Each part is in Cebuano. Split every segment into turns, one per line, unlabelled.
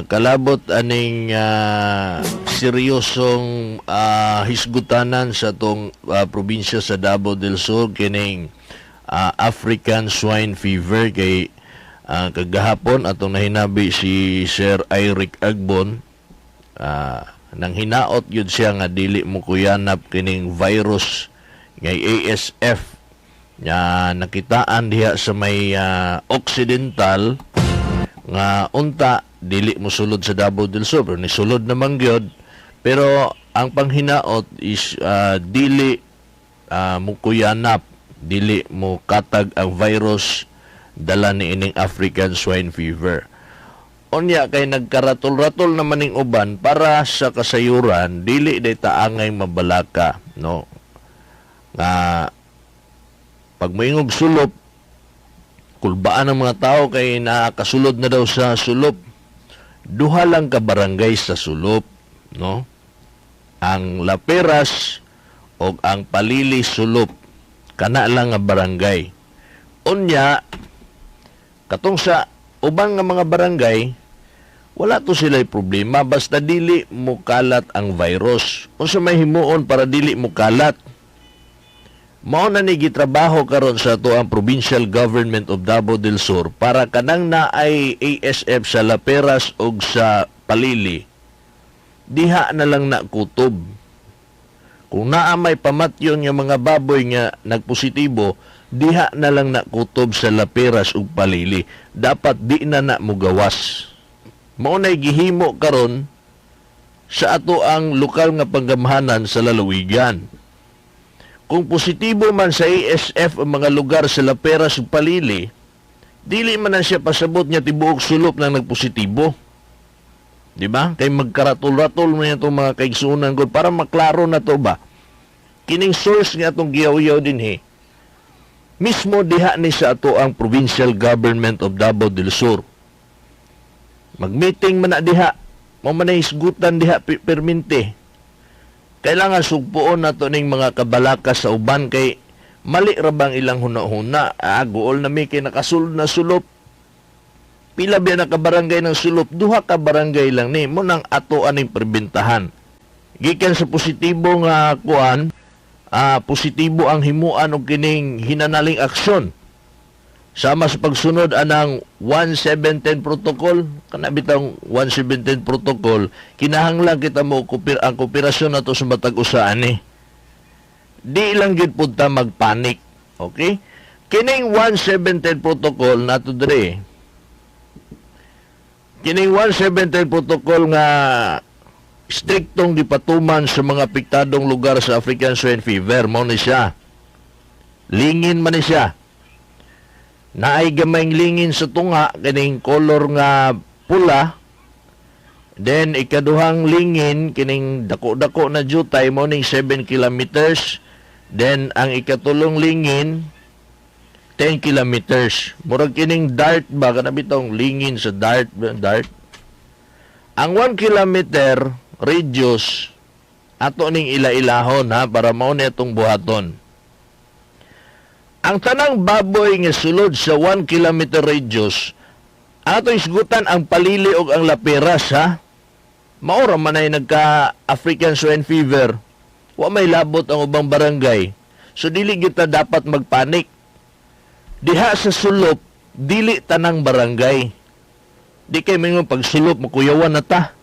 Kalabot aning seryosong hisgutanan sa atong probinsya sa Davao del Sur, kining African Swine Fever, kay kagahapon atong nahinabi si Sir Eric Agbon, nang hinaot yun siya nga dili mo kuyanap kining virus nga ASF nga nakitaan diha sa may Occidental, nga unta dili mo sulod sa Davao del Sur, pero nisulod naman gyud. Pero ang panghinaot is dili mo kuyanap, dili mo katag ang virus dala ni ining African Swine Fever. Unya kay nagkaratol-ratol naman ning uban, para sa kasayuran, dili day taangay mabalaka, no, nga pag moingog Sulop, kulbaan ang mga tao kay nakasulod na daw sa Sulop. Duha lang ka barangay sa Sulop, no, ang Laperas o ang Palili Sulop, kana lang nga barangay. Unya katong sa ubang nga mga barangay, wala to sila problema basta dili mo kalat ang virus. Unsa may himuon para dili mo kalat? Mao na ni gitrabaho karon sa ato ang Provincial Government of Davao del Sur para kanang naay ASF sa Laperas ug sa Palili, diha na lang na kutob. Kung naa may pamatyon nga mga baboy nga nagpositibo, diha na lang na kutob sa Laperas ug Palili. Dapat di na na mugawas. Mao nay gihimo karon sa ato ang lokal nga panggamhanan sa lalawigan. Kung positibo man sa ASF ang mga lugar sa Laperas ug Palili, dili man na siya pasabot nga tibuok Sulop nang nagpositibo. Di ba? Kay magkaratol-ratol man itong mga kaigsunan ko para maklaro na to ba. Kining source nga atong giyaw-yaw dinhi. Mismo diha ni sa ato ang Provincial Government of Davao del Sur. Mag-meeting man na diha. Mao man na hisgutan diha permente. Kailangan sugpoon na to ning mga kabalaka sa uban kay mali ra bang ilang huna-huna. Ah, guol na mi kay nakasulod na Sulop. Pila biya na ka barangay ng Sulop? Duha ka barangay lang ni mo nang ato aning prebentahan. Gikan sa positibo nga kuan, positibo ang himuan og kining hinanaling aksyon. Sama sa pagsunod anang 1710 protocol, kana bitang 1710 protocol, kinahanglan kita mo kopir ang kooperasyon nato sa matag usa ani. Di lang gyud pud ta magpanik. Okay? Kining 1710 protocol nato diri. Kining 1710 protocol nga striktong gipatuman sa mga apektadong lugar sa African Swine Fever, mao ni siya. Lingin man ni siya. Naay gamayng lingin sa tunga, kining color nga pula. Then ikaduhang lingin, kining dako-dako na jutay, mo ning 7 kilometers. Then ang ikatulong lingin, 10 kilometers. Murag kining dart ba, kana bitong lingin sa dart, dart. Ang 1 kilometer radius ato ning ila-ilahon ha, para mao ni atong buhaton. Ang tanang baboy nga sulod sa 1 kilometer radius, ato isgutan ang Palili ug ang Laperas ha. Mao ra man ay nagka African Swine Fever. Wa may labot ang ubang barangay. So dili kita dapat magpanik. Diha sa Sulop, dili tanang barangay. Di kay mingon pag Sulop makuyawan na ta.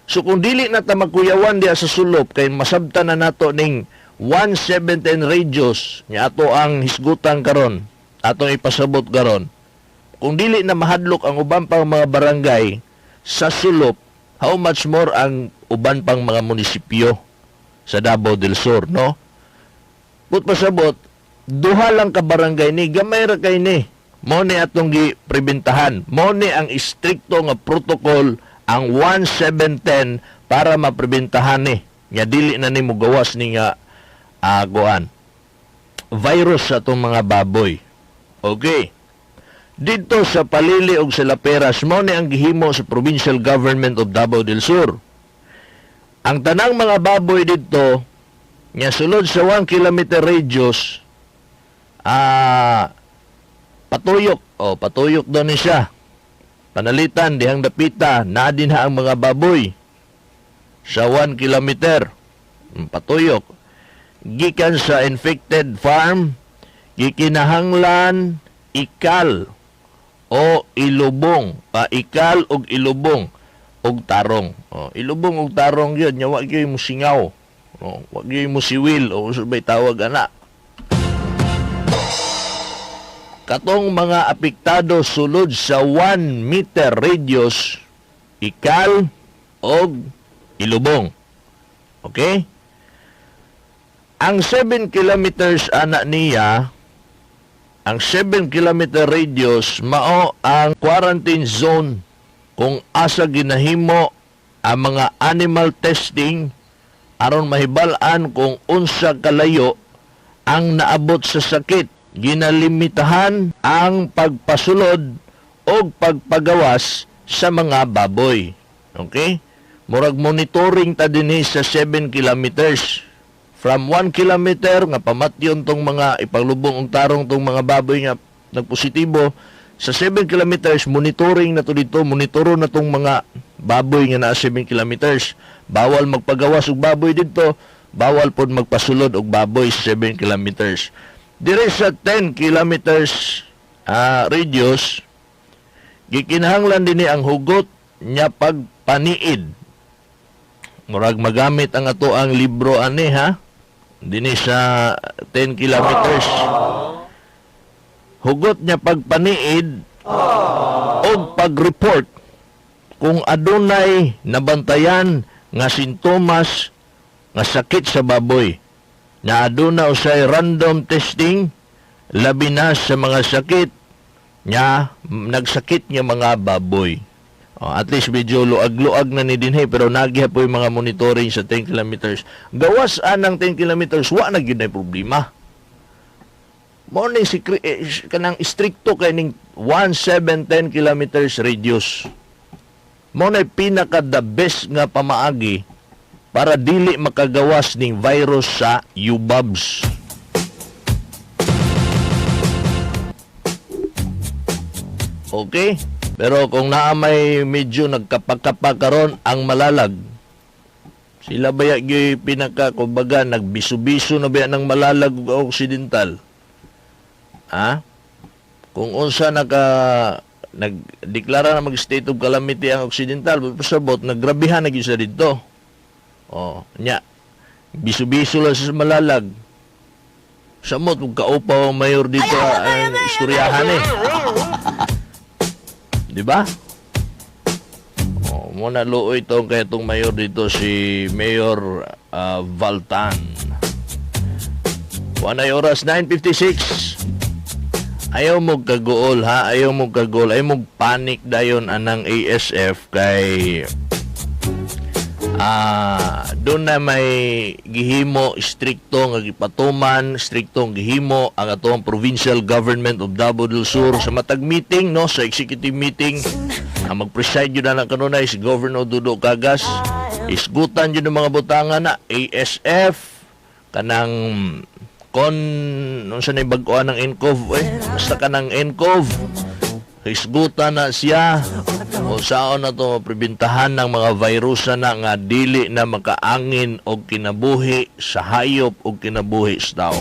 So kung dili na ta magkuyawan diha sa Sulop kay masabtan na nato ning 117 radius nya ato ang hisgutan karon, atong ipasabot karon. Kung dili na mahadlok ang uban pang mga barangay sa Sulop, how much more ang uban pang mga munisipyo sa Davao del Sur, no? But pasabot, duha lang ka barangay ni, gamay ra kay ni. Mao ni atong giprebentahan. Mao ni ang istrikto nga protocol ang 1710 para maprebentahan ni nga dili na ni gawas ni nga kuan virus sa atong mga baboy. Okay. Dito sa Palili ug sa Laperas, mao ni ang gihimo sa Provincial Government of Davao del Sur. Ang tanang mga baboy dito nga sulod sa 1 kilometer radius, patuyok. Oh, patuyok daw ni siya. Panalitan dihang dapita naa dinha ang mga baboy sa 1 kilometer. Patuyok. Gikan sa infected farm, gikinahanglan ikal o ilubong, pa ikal og ilubong og tarong. O, ilubong og tarong yun, nya wa gyud mo singaw. O, wa gyud mo siwil o unsa bay tawag ana. Katong mga apektado sulod sa 1 meter radius, ikal og ilubong. Okay? Ang 7 kilometers ana niya, ang 7 kilometer radius mao ang quarantine zone kung asa ginahimo ang mga animal testing aron mahibal-an kung unsa kalayo ang naabot sa sakit. Ginalimitahan ang pagpasulod o pagpagawas sa mga baboy. Okay? Murag monitoring ta dinhi sa 7 kilometers. From 1 kilometer nga pamatyon tong mga ipaglubong og tarong tong mga baboy nga nagpositibo sa 7 kilometers, monitoring na to dito, monitoro na tong mga baboy nga naa 7 kilometers. Bawal magpagawas og baboy didto, bawal pod magpasulod og baboy sa 7 kilometers. Dire sa 10 kilometers radius, gikinahanglan dinhi ang hugot nya pagpaniid. Murag magamit ang ato ang libro ani ha. Dinhi sa 10 kilometers. Hugot niya pagpaniid og pag-report kung adunay nabantayan nga sintomas nga sakit sa baboy na aduna usay random testing, labi na sa mga sakit nga nagsakit nga mga baboy. Oh, at least medyo luag-luag na ni dinhi, pero nagya po yung mga monitoring sa 10 kilometers. Gawas anang 10 kilometers, wa na gyud nay problema. Mao ni si kanang istrikto kay ning 1, 7, 10 kilometers radius. Mao na pinaka the best nga pamaagi para dili makagawas ning virus sa UBABS. Okay? Pero kung naa may medyo nagkapakapa karon ang Malalag, sila ba gyud pinaka, kumbaga, nagbiso-biso na ba ng Malalag ug Occidental? Ha? Kung unsa nagdeklara na mag state of calamity ang Occidental, pasabot naggrabihan na gyud sa didto. Oh, nya. Biso-biso lang sa Malalag. Samot ug kaupaw ang mayor dito, ang istoryahan eh. Di ba? Oh, muna luoy itong kaya itong mayor dito, si Mayor Valtan. Wanay oras, 9:56. Ayaw mo kaguol ha, ayaw mo kaguol, ayaw mo panic dayon anang ASF kay doon na may gihimo strikto nga gipatuman, strikto nga gihimo ang atong provincial government of Davao del Sur sa matag meeting, no, sa executive meeting. Ang mag-preside yun na lang kanunay si Governor Dudo Cagas. Isgutan yun ng mga butangan na ASF kanang kon unsa na bag-oan ng NCOV eh, basta kanang NCOV, hisgutan na siya kung saan na to prebentahan ng mga virusa na nga dili na makaangin og kinabuhi sa hayop og kinabuhi sa tao.